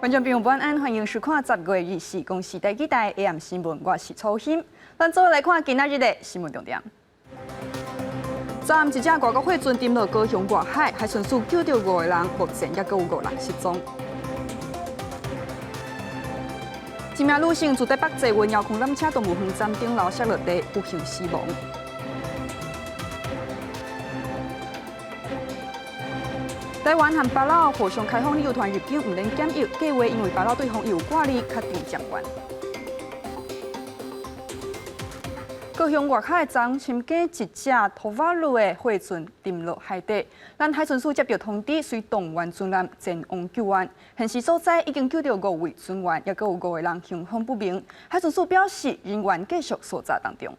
觀眾朋友晚安，歡迎收看10月24公視第幾台 AM 新聞，我是楚欣。咱做伙來看今仔日的新聞重點。昨暗一隻外國貨船沉落高雄外海，海巡署救著五個人，目前猶閣有五人失蹤。一名女性自台北坐運遙控纜車動物園站頂樓摔落地，不幸死亡。台灣和巴魯互相開放旅遊團入境，毋免檢疫計劃，因為巴魯對防疫有掛慮，確定暫緩。高雄外海昨深更一隻吐瓦魯的貨船沉落海底，咱海巡署接到通知，隨動員船艦前往救援。現時所在已經救著五位船員，猶閣有五個人行蹤不明。海巡署表示，人員繼續搜查當中。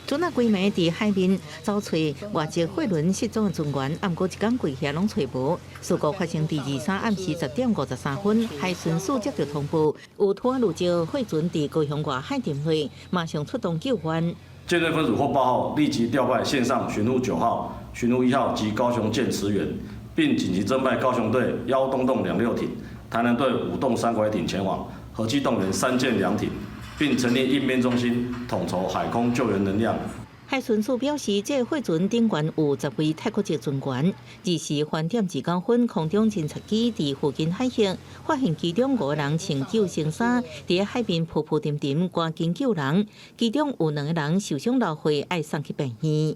船仔規暝佇海面找揣外籍貨輪失蹤的船員，毋過一工過去攏揣無。事故發生佇23暗時10點53分，海巡署接到通報，有吐瓦魯籍貨船佇高雄外海沉沒，馬上出動救援。艦隊分組獲報後，立即調派線上巡護9號、巡護1號及高雄艦馳援，並緊急增派高雄隊幺洞洞兩六艇、台南隊五洞三拐艇前往，合計動員三艦兩艇。並成立應變中心，統籌海空救援能量。海巡署表示，這個貨船頂懸有10位泰國籍船員。24點29分，空中偵察機佇附近海域發現其中五個人穿救生衫，佇海邊浮浮沉沉，趕緊救人。其中有兩個人受傷流血，愛送去病院。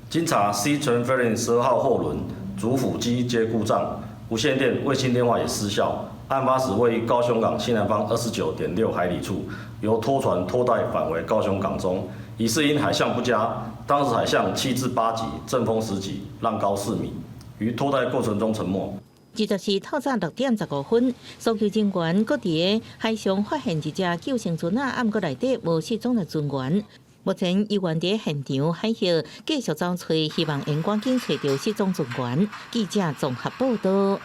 經查 C 船飛12號貨輪主輔機皆故障，無線電、衛星電話也失效。案發時位於高雄港西南方29.6海里處，由拖船拖帶返回高雄港中。疑似因海象不佳，當時海象7至8級，陣風10級，浪高4米，於拖帶過程中沉沒。24透早6點15分，搜救人員閣佇海上發現一隻救生船仔，毋過內底無失蹤的船員。目前依然佇現場海域繼續找揣，希望會趕緊揣著失蹤船員。記者綜合報道。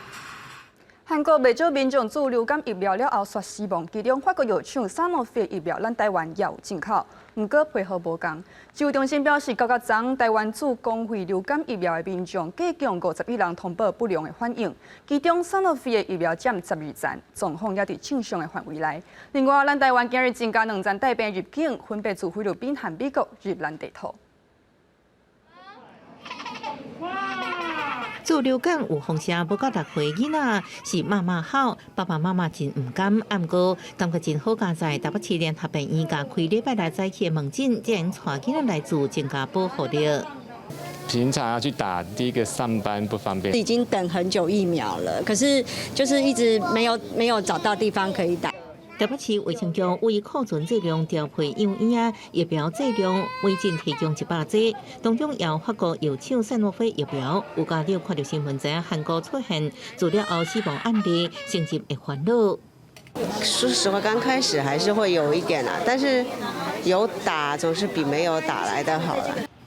韓國袂少民眾注流感疫苗了後煞死亡，其中法國藥廠賽諾菲疫苗，咱台灣也有進口，毋過批號無仝。指揮中心表示，到昨台灣注公費流感疫苗的民眾，計共51人通報不良的反應，其中賽諾菲的疫苗佔12層，狀況猶佇正常的範圍內。另外，咱台灣今日增加兩站帶病入境，分別自菲律賓和美國入咱地土。注流感有風聲，無到6歲囡仔是媽媽好，爸爸媽媽真毋甘，毋過感覺真好佳哉，台北市聯合病院共開禮拜來早起的門診，才會帶囡仔來注增加保護力。平常要去打，第一個上班不方便。已經等很久疫苗了，可是就是一直沒有找到地方可以打。台北市衛生局為庫存劑量調配藥院疫苗劑量，每針提供100劑，當中有法國藥廠賽諾菲疫苗。有家長看著新聞知影韓國出現注了後死亡案例，誠實會煩惱。說實話，剛開始還是會有一點啦，但是有打總是比沒有打來得好啦。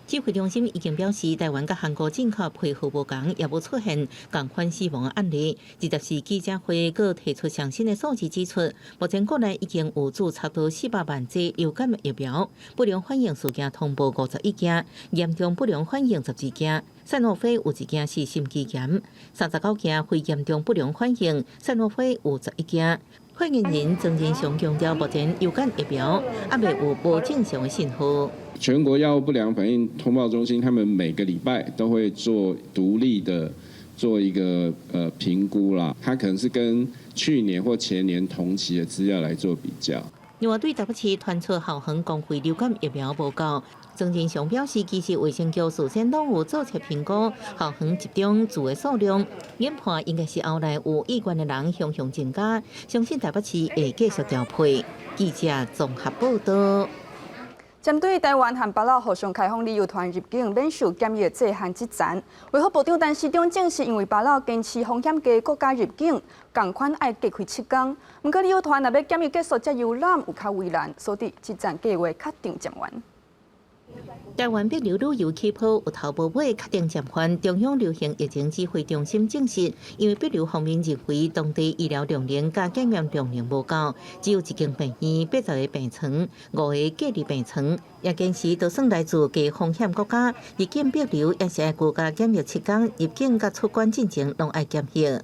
指揮中心已經表示，台灣佮韓國進口批號無仝，也無出現仝款死亡的案例。24記者會閣提出上新的數字，指出目前國內已經有注差不多400萬劑流感疫苗，不良反應事件通報51件，嚴重不良反應12件。賽諾菲有一件是心肌炎，39件非嚴重不良反應，賽諾菲有11件。發言人曾仁祥強調，目前流感疫苗猶未有無正常的信號。全國藥物不良反應通報中心，他們每個禮拜都會做獨立的做一個評估啦，它可能是跟去年或前年同期的資料來做比較。另外，對台北市傳出校園公費流感疫苗無夠，曾仁祥表示，其實衛生局事先攏有做出評估，校園集中注的數量，研判應該是後來有意願的人向向增加，相信台北市會繼續調配。記者綜合報道。針對台灣和巴魯互相開放旅遊團入境免受檢疫制限之前，衛福部長陳時中證實，因為巴魯堅持風險低國家入境，仝款愛隔開7天。毋過旅遊團若欲檢疫結束才遊覽，有較為難，所以這層計劃確定暫緩。台灣帛琉旅遊起泡有頭無尾，確定暫緩。中央流行疫情指揮中心證實，因為帛琉方面認為當地醫療量能佮檢驗量能無夠，只有一間病院80個病床，五個隔離病床，也堅持就算來自低風險國家，入境帛琉也是愛居家檢疫7天，入境佮出關進前攏愛檢疫。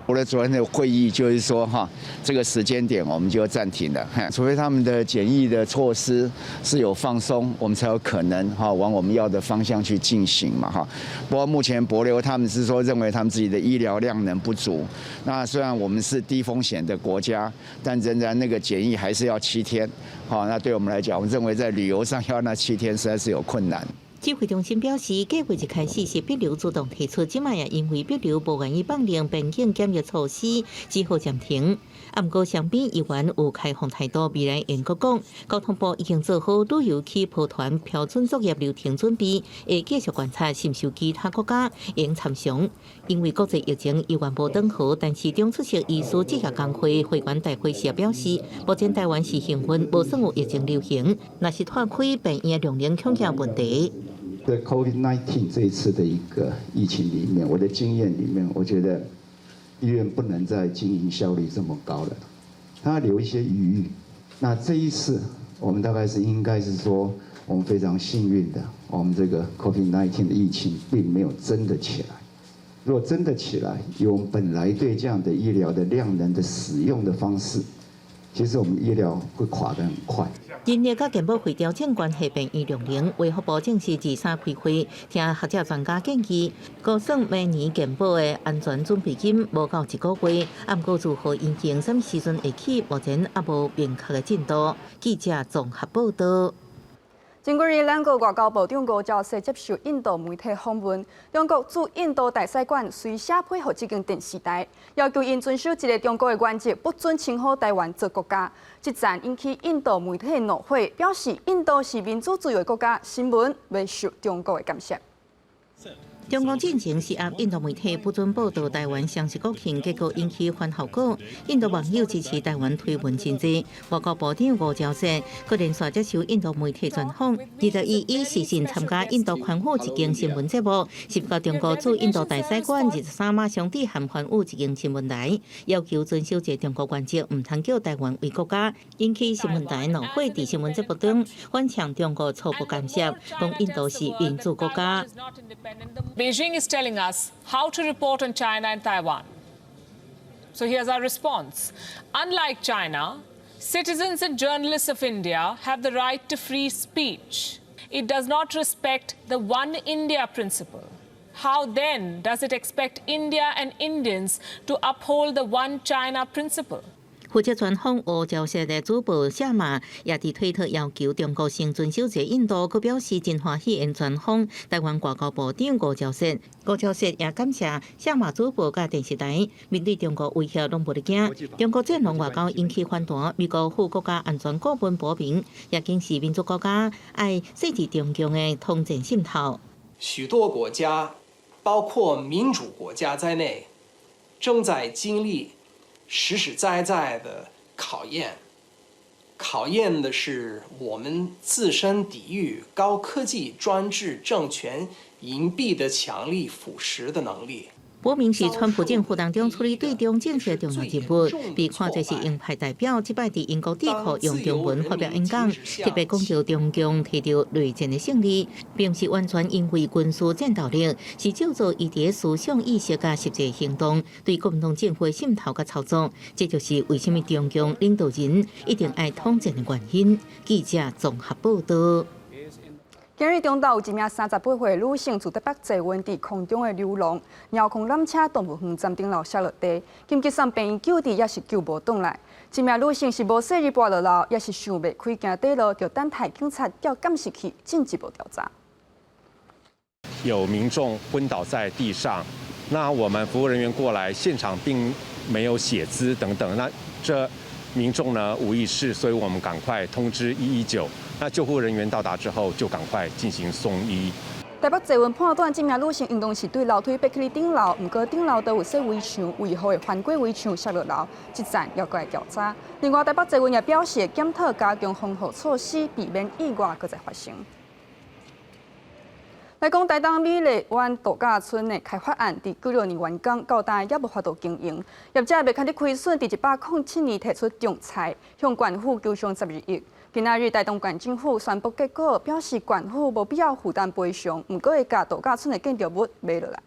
我的昨天的會議就是說，哈，這個時間點我們就暫停了，除非他們的檢疫的措施是有放鬆，我們才有可能哈往我們要的方向去進行嘛，哈。不過目前帛琉他們是說認為他們自己的醫療量能不足，那雖然我們是低風險的國家，但仍然那個檢疫還是要7天，好，那對我們來講，我們認為在旅遊上要那七天實在是有困難。指揮中心表示，計劃一開始是帛琉主動提出，這擺也因為帛琉無願意放寬邊境檢疫措施，只好暫停。啊，毋過雙邊依然有開放態度，未來會閣講，交通部已經做好旅遊起報團標準作業流程準備，會繼續觀察是毋是有其他國家會參詳。因為國際疫情猶原無轉好，但是中出席醫師職業工會會員大會時表示，目前台灣是幸運，無算有疫情流行，若是拖開病院量能恐驚問題。在 COVID-19 這一次的一個疫情裡面，我的經驗裡面，我覺得醫院不能再經營效率這麼高了，它留一些餘裕。那這一次，我們大概是應該是說，我們非常幸運的，我們這個 COVID-19 的疫情並沒有真的起來。如果真的起來，以我們本來對這樣的醫療的量能的使用的方式，其實我們醫療會垮得很快。人力佮健保費調整關係病院量能，衛福部正式23開會，聽學者專家建議，估算明年健保的安全準備金無夠一個月，啊，毋過如何因應，啥物時陣會起，目前猶無明確的進度。記者綜合報道。前幾日，咱國外交部長吳釗燮接受印度媒體訪問，中國駐印度大使館隨寫批予這間電視台，要求𪜶遵守一個中國的原則，不准稱呼台灣做國家。這戰引起印度媒體怒火，表示印度是民主自由的國家，新聞袂受中國的干涉。中國進前施壓印度媒體不准報導台灣雙十國慶，結果引起反效果。印度網友支持台灣推文真濟，外交部長吳釗燮閣連續接受印度媒體專訪，21以視訊參加印度環宇一間新聞節目，是到中國駐印度大使館23馬上致函環宇一間新聞台，要求遵守一個中國原則，毋通叫台灣為國家，引起新聞台怒火。佇新聞節目中反嗆中國粗暴干涉，講印度是民主國家。 Beijing is telling us how to report on China and Taiwan. So here's our response. Unlike China, citizens and journalists of India have the right to free speech. It does not respect the One India principle. How then does it expect India and Indians to uphold the One China principle? 負責專訪吳釗燮的主播謝馬也佇推特要求中國先遵守這印度，閣表示真歡喜𪜶專訪台灣外交部長吳釗燮。吳釗燮也感謝謝馬主播佮電視台面對中國威脅攏無咧驚。中國戰狼外交引起反彈，美國副國家安全顧問博明也警示民主國家愛細緻中共的統戰滲透。許多國家，包括民主國家在內，正在經歷實實在在的考驗，考驗的是我們自身抵禦高科技專制政權隱蔽的強力腐蝕的能力。博明是川普政府當中處理對中政策重要人物，被看作是鷹派代表。這擺佇英國智庫用中文發表演講，特別講到中共提著內戰的勝利，並毋是完全因為軍事戰鬥力，是藉助伊佇思想意識佮實際行動對國民黨政府的滲透佮操作。這就是為啥物中共領導人一定愛統戰的原因。記者綜合報道。今日中晝有一名38歲女性自台北坐雲佇空中的溜廊，遙控纜車動物園站頂樓摔落地，緊急送病院救治，也是救無轉來。這名女性是無細膩跋落樓，抑是想袂開驚底落，就等待警察調監視器進一步調查。有民眾昏倒在地上，那我們服務人員過來，現場並沒有血漬等等，那這民眾呢無意識，所以我們趕快通知119。那救護人員到達之後，就趕快進行送醫。台北捷運判斷這名女性應當是對樓梯爬去頂樓，毋過頂樓都有設圍牆，為何會翻過圍牆摔落樓？這陣猶閣來調查。另外，台北捷運也表示檢討加強防護措施，避免意外閣再發生。來講台東美麗灣度假村的開發案，佇96年完工，到今猶無法度經營，業者袂堪得虧損，佇107年提出仲裁，向縣府求償12億。今仔日台東縣政府宣布結果，表示縣府無必要負擔賠償，毋過會共度假村的建築物買落來。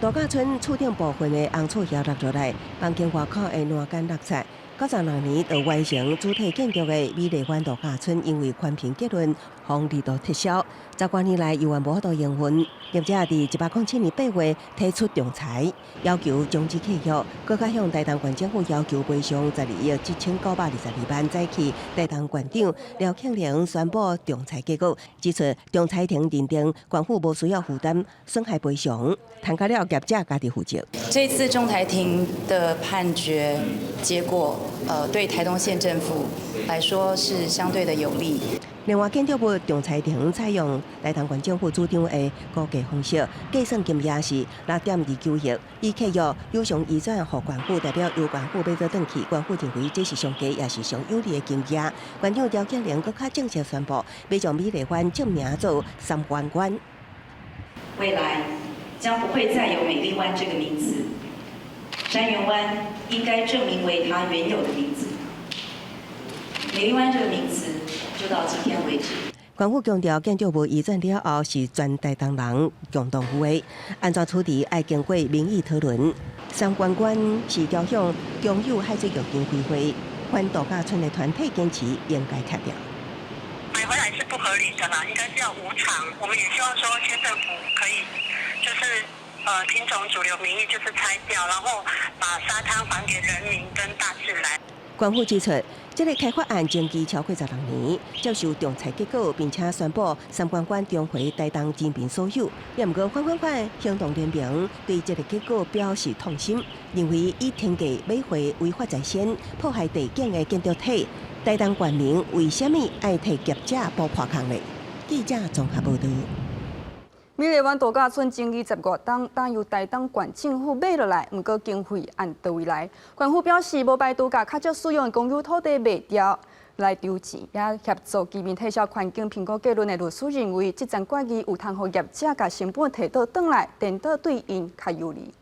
度假村厝頂部分的紅厝葉落落來，房間外口的欄杆落拆。96年就完成主體建築的美麗灣度假村，因為環評結論，予二度撤銷。10多年來猶原無法度營運。業者佇107年8月提出仲裁，要求終止契約，閣較向台東縣政府要求賠償12億7922萬。早起，台東縣長廖慶玲宣布仲裁結果，指出仲裁庭認定縣府無需要負擔損害賠償，談甲了業者家己負責。這次仲裁庭的判決結果，對台東縣政府來說是相對的有利。另外，建築物仲裁庭採用台東縣政府主張的估價方式，計算金額是6.29億。以契約有償移轉予縣府，代表由縣府買倒轉去。縣府認為這是上低也是上有利的金額。縣長廖慶玲閣較正式宣布，欲將美麗灣正名做三灣灣。未來將不會再有美麗灣這個名字，杉原灣應該正名為它原有的名字。美麗灣這個名字就到今天為止。縣府強調，建築物移轉了後是全台東人共同負的，按怎處置愛經過民意討論。三灣灣是朝向公有海水浴場規劃，反度假村的團體堅持應該拆掉。買回來是不合理的啦，應該是要無償。我們也希望說縣政府可以，就是聽從主流民意，就是拆掉，然後把沙灘還給人民跟大自然。縣府指出，這个開發案爭議超過16年，接受仲裁結果，並且宣布三灣灣重回台東人民所有。也毋過反反反行動聯盟對這个結果表示痛心，認為以天價買回違法在先、破壞地景的建築體，台東縣民為啥物愛替業者補破空呢？記者綜合報道。美麗灣度假村爭議10外冬，當由台東縣政府買落來，毋過經費按佗位來？縣府表示，無排除共較少使用的公有土地賣掉來籌錢，也協助居民撤銷環境評估結論的律師認為，這層決議有通予業者共成本提倒轉來，顛倒對𪜶較有利。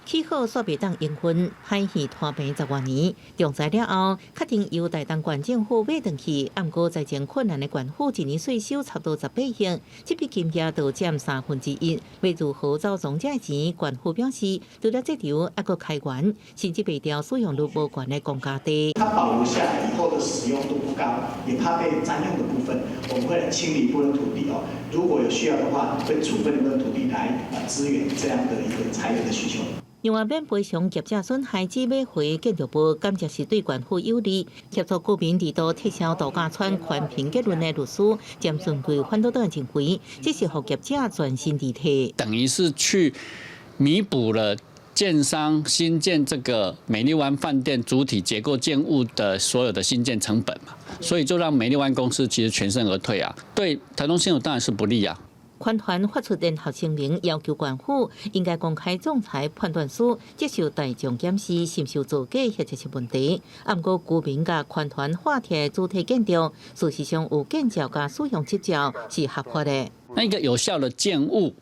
起好煞袂當營運，海戲拖平10外年，仲裁了後，確定由台東縣政府買轉去。毋過財政困難的縣府，一年稅收差不多18億，這筆金額就佔1/3。欲如何走攏這錢？縣府表示，除了這場，猶閣開源，甚至賣掉使用率無懸的公家地。它保留下來以後的使用度不高，也怕被佔用的部分，我們會來清理一部分土地哦。如果有需要的話，會處分一部分土地來支援這樣的一個裁員的需求。另外，免賠償業者損害，只買回建築物，感覺是對縣府有利。協助居民二度撤銷度假村環評結論的律師詹順貴反對黨認為，這是予業者全身而退，等於是去彌補了建商新建這個美麗灣飯店主體結構建物的所有的新建成本嘛，所以就讓美麗灣公司其實全身而退啊，對台東縣府當然是不利啊。環團發出聯合聲明，要求縣府應該公開仲裁判斷書，接受大眾檢視是毋是有造假或者是問題。毋過居民佮環團劃鐵主體建築，事實上有建照佮使用執照是合法的。那一個有效的建物，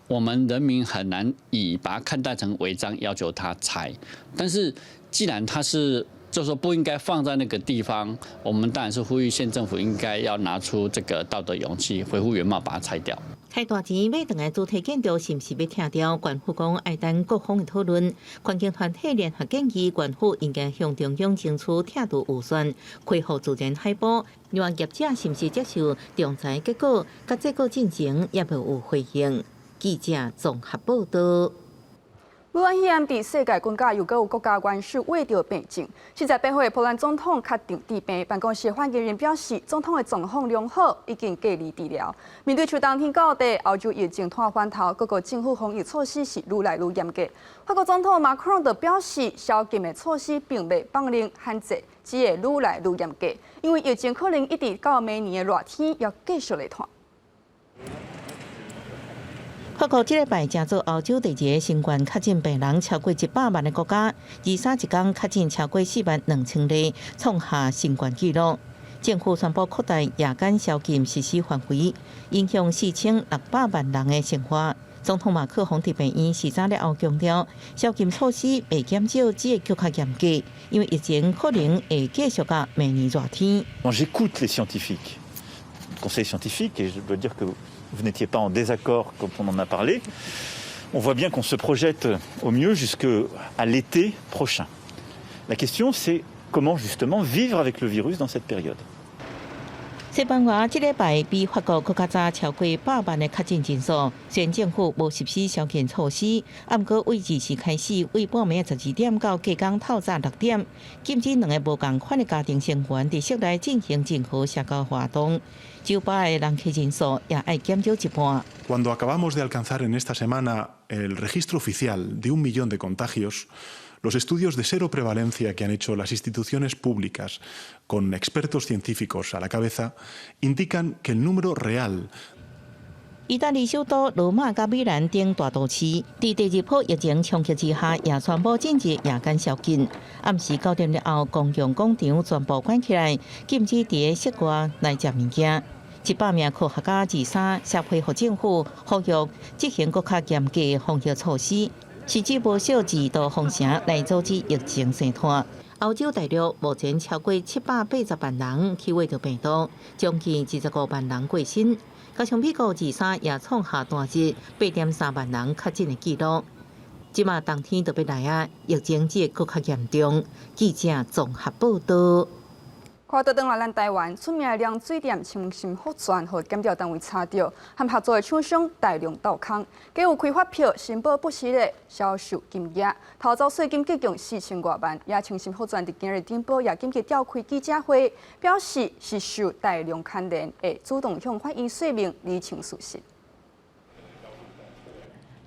我們人民很難以把它看待成違章，要求他拆。但是既然它是，就是說不應該放在那個地方，我們當然是呼籲縣政府應該要拿出這個道德勇氣，恢復原貌，把它拆掉。開大錢買轉來主體建築是毋是欲拆掉？縣府講愛等各方的討論。環境團體聯合建議，縣府應該向中央爭取拆除預算，恢復自然海埔。另外，業者是毋是接受仲裁結果？佮這個進程猶未有回應。記者綜合報道。武漢肺炎佇世界各國又閣有國家元首罹著病症。48歲波蘭總統確診致病，辦公室發言人表示，總統的狀況良好，已經隔離治療。面對秋冬天到底，歐洲疫情拖翻頭，各國政府防疫措施是愈來愈嚴格。法國總統馬克龍就表示，宵禁的措施並未放任限制，只會愈來愈嚴格，因為疫情可能一直到明年的熱天，猶繼續咧拖。法國這禮拜成做歐洲第一个新冠確診病人超過100萬的國家，23一工確診超過4萬2千例，創下新冠紀錄。政府宣布擴大夜間宵禁實施範圍，影響4600萬人的生活。總統馬克宏佇病院視察了後強調，宵禁措施袂減少，只會閣較嚴格，因為疫情可能會繼續到明年熱天。 J'écoute les scientifiques, conseil scientifique, et je dois dire que vous n'étiez pas en désaccord quand on en a parlé. On voit bien qu'on se projette au mieux jusqu'à l'été prochain. La question, c'est comment justement vivre avec le virus dans cette période. 西班牙這禮拜比法國閣較早超過百萬的確診人數，雖然政府無實施宵禁措施，毋過對二時開始，對半暝12點到隔工透早6點，禁止兩个無仝款的家庭成員佇室內進行任何社交活動。酒吧的人客人數也愛減少一半。 Cuando acabamos de alcanzar en esta semana el registro oficial de 1 millón de contagios, los estudios de seroprevalencia que han hecho las instituciones públicas, con expertos científicos a la cabeza, indican que el número real 意大利首都羅馬佮米蘭等大都市，佇第二波疫情衝擊之下，也宣布進入夜間宵禁。暗時9點了後，公共廣場全部關起來，禁止佇室外來食物件。100名科學家23寫批予政府，呼籲執行閣較嚴格防疫措施，甚至無少二度封城來阻止疫情生湠。歐洲大陸目前超過780萬人去染著病毒，將近25萬人過身。加上美國23也創下單日8.3萬人確診的紀錄。這馬冬天就欲來啊，疫情只會閣較嚴重。記者綜合報道。看倒轉來咱台灣出名的涼水店清心福全，予檢調單位查著，和合作的廠商大龍鬥空，計有開發票申報不實的銷售金額，偷走稅金計共4000外萬。也清心福全佇今日頂晡也緊急召開記者會，表示是受大龍牽連，會主動向法院說明釐清事實。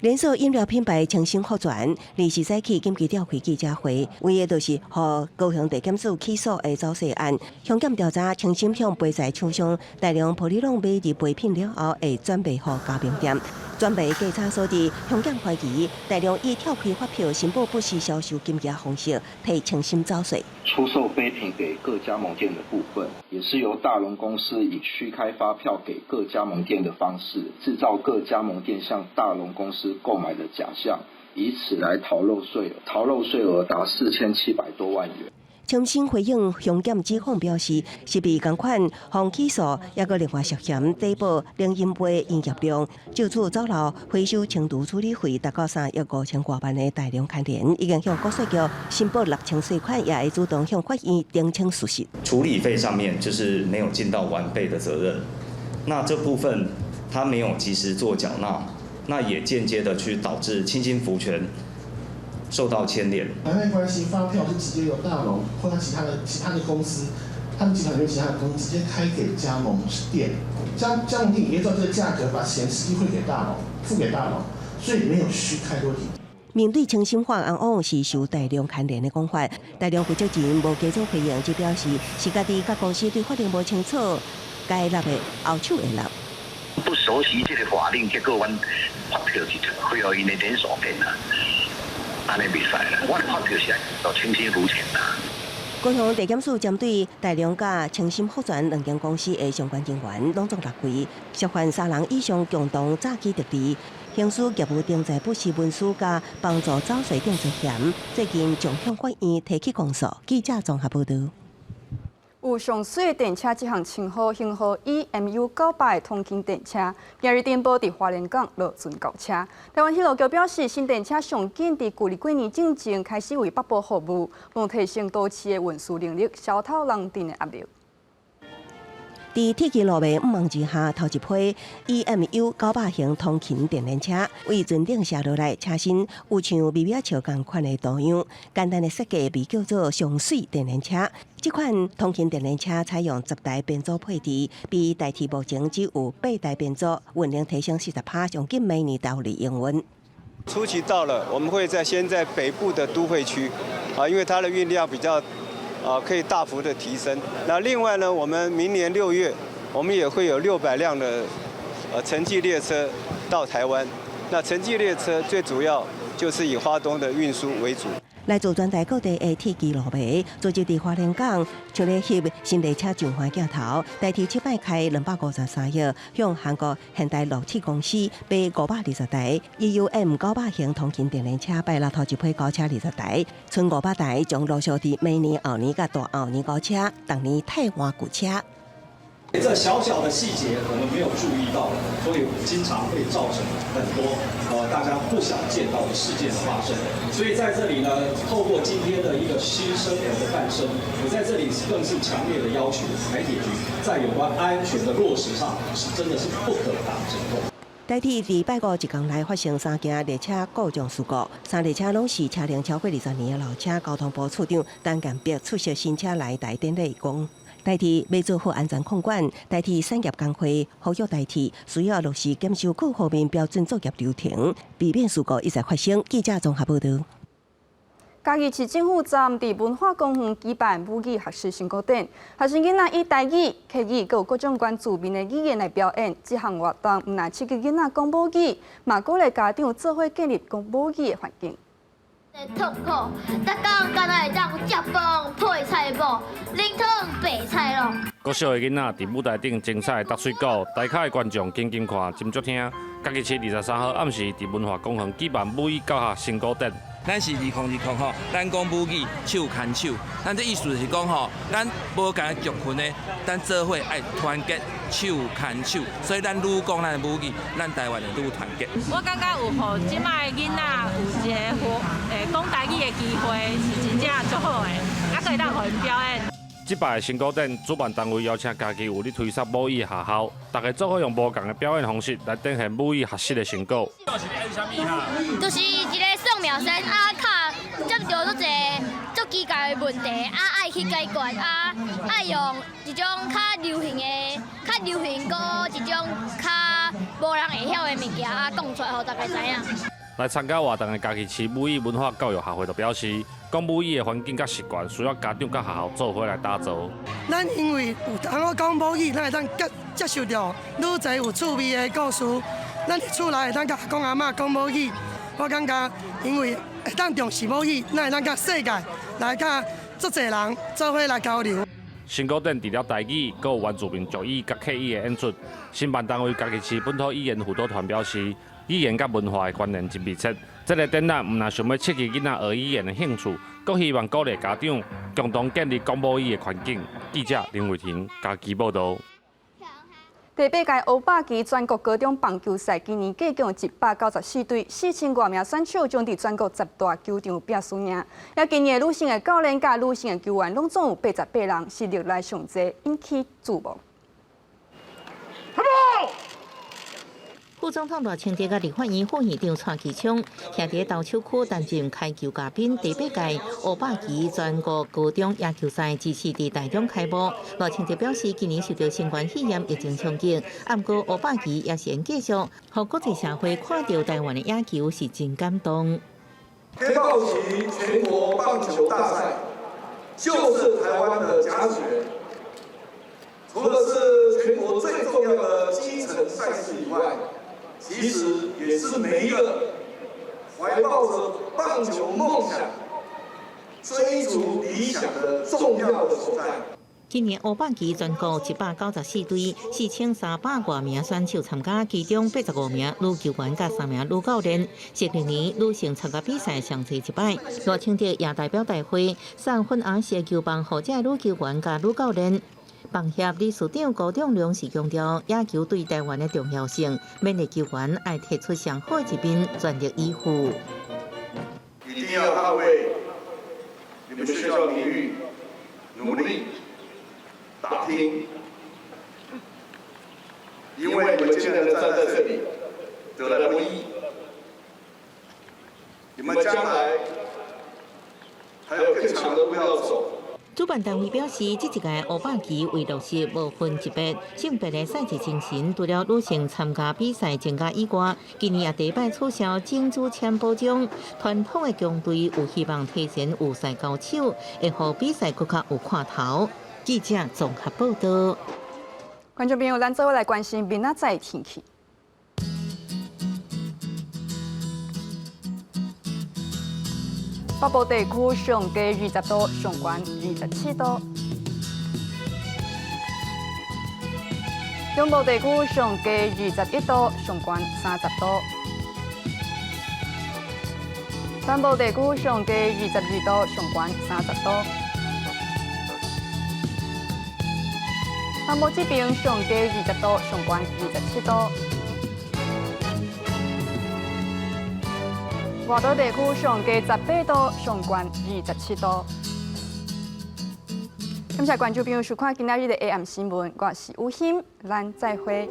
連鎖飲料品牌清心福全，24早起緊急召開記者會，為的就是予高雄地檢署起訴的走稅案。向檢調查清心向杯材廠商大量玻璃籠買入杯品了後，會轉賣予加盟店，轉賣價差所致。向檢懷疑大龍以跳開發票申報不實銷售金額方式，替清心走稅。出售杯品給各加盟店的部分，也是由大龍公司以虛開發票給各加盟店的方式，製造各加盟店向大龍公司購買的假象，以此來逃漏稅，逃漏稅額達4700多萬元。清心回應鄉檢指控表示，是被仝款予起訴，抑閣另外涉嫌抵報冷飲杯營業量，就此走漏回收清除處理費達到3億5000外萬的大龍牽連，已經向國稅局申報六成稅款，也會主動向法院澄清事實。處理費上面就是沒有盡到完備的責任，那這部分他沒有及時做繳納，那也間接的去導致清心福全受到牽連。買賣關係發票是直接由大龍或者其他的公司，他們集團裡面其他的公司直接開給加盟店，加盟店也照這個價格把錢實際匯給大龍，付給大龍，所以沒有虛開問題。面對清心法案往是受大龍牽連的講法，大龍負責人無加做回應，只表示是家己佮公司對法令無清楚，該立的後手會立。不熟悉這個法令，結果阮發票是開予𪜶的連鎖店啊，按呢袂使啦。阮發票是愛到清心福全啦。高雄地檢署針對大龍佮清心福全兩間公司的相關人員，攏總六位，涉犯三人以上共同詐欺得利，刑事業務登載不實文書佮幫助走稅等罪嫌，最近將向法院提起公訴。記者綜合報道。有上媠電車這項稱號，型號 EMU 900通勤電車，今日頂晡佇花蓮港落船交車。台灣鐵路局表示，新電車上緊佇舊曆過年進前開始為北部服務，望提升都市的運輸能力，消透人鎮的壓力。佇鐵枝路面五網之下，頭一批 EMU 900型通勤電聯車對船頂卸落來，車身有像微微仔笑仝款的圖樣，簡單的設計被叫做上媠電聯車。這款通勤電聯車採用10台編組配置，比台鐵目前只有8台編組，運能提升40%，上緊明年投入營運。初期到了，我們會在先在北部的都會區，啊，因為它的運量比較。啊，可以大幅的提升。那另外呢，我們明年6月，我們也會有600輛的城際列車到台灣。那城際列車最主要就是以花東的運輸為主。來自全台各地的鐵枝路迷，聚集佇花蓮港，搶咧翕新列車上岸鏡頭。台鐵這擺開253億，向韓國現代樂鐵公司買520台 EUM 900型通勤電聯車，拜六頭一批交車20台，賰500台將陸續佇明年、後年佮大後年交車，逐年替換舊車。這小小的細節我們沒有注意到，所以經常會造成很多大家不想見到的事件的發生。所以在這裡呢，透過今天的一個新生兒的誕生，我在這裡更是強烈的要求台鐵局在有關安全的落實上，是真的是不可打折扣。台鐵佇拜五一工內發生三件列車故障事故，三列車攏是車齡超過20年的老車。交通部處長陳建德出席新車來台典禮，講台鐵欲做好安全控管，台鐵產業工會呼籲台鐵需要落實檢修各方面標準作業流程，避免事故一再發生。記者綜合報導。嘉義市政府昨暗佇文化公園舉辦母語學習成果展，學生囡仔以台語、客語，閣有各種原住民的語言來表演。這項活動毋但刺激囡仔講母語，嘛鼓勵家長做伙建立講母語的環境。痛苦，逐工敢若會當食飯配菜脯，啉湯白菜滷。國小的囡仔佇舞台頂精彩踏水鼓，台下的觀眾緊緊看，斟酌聽。嘉義市23號暗時佇文化公園舉辦母語教學成果展。咱是2020吼，咱講母語手牽手，咱這意思是講吼，咱無仝族群的，咱做伙愛團結手牽手，所以咱愈講咱的母語，咱台灣就愈團結。我感覺有予這擺的囡仔有一个講台語的機會，是真正足好的，啊，閣會當予𪜶表演。這擺成果展主辦單位邀請家己有咧推捒母語學校，大家做伙用無仝的表演方式來展現母語學習的成果。就是一个素描生啊，較接著足濟足奇怪的問題啊，愛去解決啊，愛用一種較流行的、較流行閣一種較無人會曉的物件啊，講出來，予大家知影。來參加活動的嘉義市母語文化教育學會就表示，講母語的環境佮習慣，需要家長佮學校做伙來打造。咱因為有通講母語，咱會當接受著愈濟有趣味的故事。咱佇厝內會當佮阿公阿嬤講母語，我感覺因為會當重視母語，咱會當佮世界來佮足濟人做伙來交流。成果展除了台語，閣有原住民族語佮客語的演出。承辦單位嘉義市本土語言輔導團表示，語言佮文化的關聯真密切。這个展覽毋但想欲刺激囡仔學語言的興趣，閣希望鼓勵家長共同建立講母語的環境。記者林慧婷嘉義報導。第八屆烏霸旗全國高中棒球賽今年計共194隊，4000外名選手將佇全國10大球場拚輸贏。也今年女性的教練佮女性的球員，攏總有88人，是歷來上濟，引起注目。副總統賴清德佮立法院副院長蔡其昌，徛佇斗手區擔任開球嘉賓。第八屆烏霸旗全國高中野球賽正式佇台中開幕。賴清德表示，今年受著新冠肺炎疫情衝擊，毋過烏霸旗也是會繼續，予國際社會看著台灣的野球是真感動。天豹旗全國棒球大賽就是台灣的甲子園，除了是全國最重要的基層賽事以外，其實也是每一個懷抱著棒球夢想、追逐理想的重要的所在。今年烏霸旗全國194隊，4300外名選手參加，其中85名女球員佮3名女教練。是歷年女性參加比賽上濟一擺。賴清德也代表大會送粉紅色球棒予這女球員佮女教練。棒協理事長高仲良是強調野球對台灣的重要性，勉勵球員愛提出上好一面，全力以赴。一定要捍衛你們學校名譽，努力打拼，因為你們今天能站在這裡，得來不易。你們將來還有更長的路要走。主辦單位表示，這一屆烏霸旗為落實無分級別性別的賽制精神，除了女性參加比賽增加以外，今年也第一擺取消種子籤保障，傳統的強隊有希望提前有賽交手，會予比賽閣較有看頭。記者綜合報導。觀眾朋友，咱做伙來關心明仔載天氣。北部地區上低20度，上懸27度；中部地區上低21度，上懸30度；南部地區上低22度，上懸30度。南部這邊上低20度，上懸27度。外島地區上低18度，上懸27度。感謝觀眾朋友收看今仔日的 AM 新聞，我是吳欣，咱再會。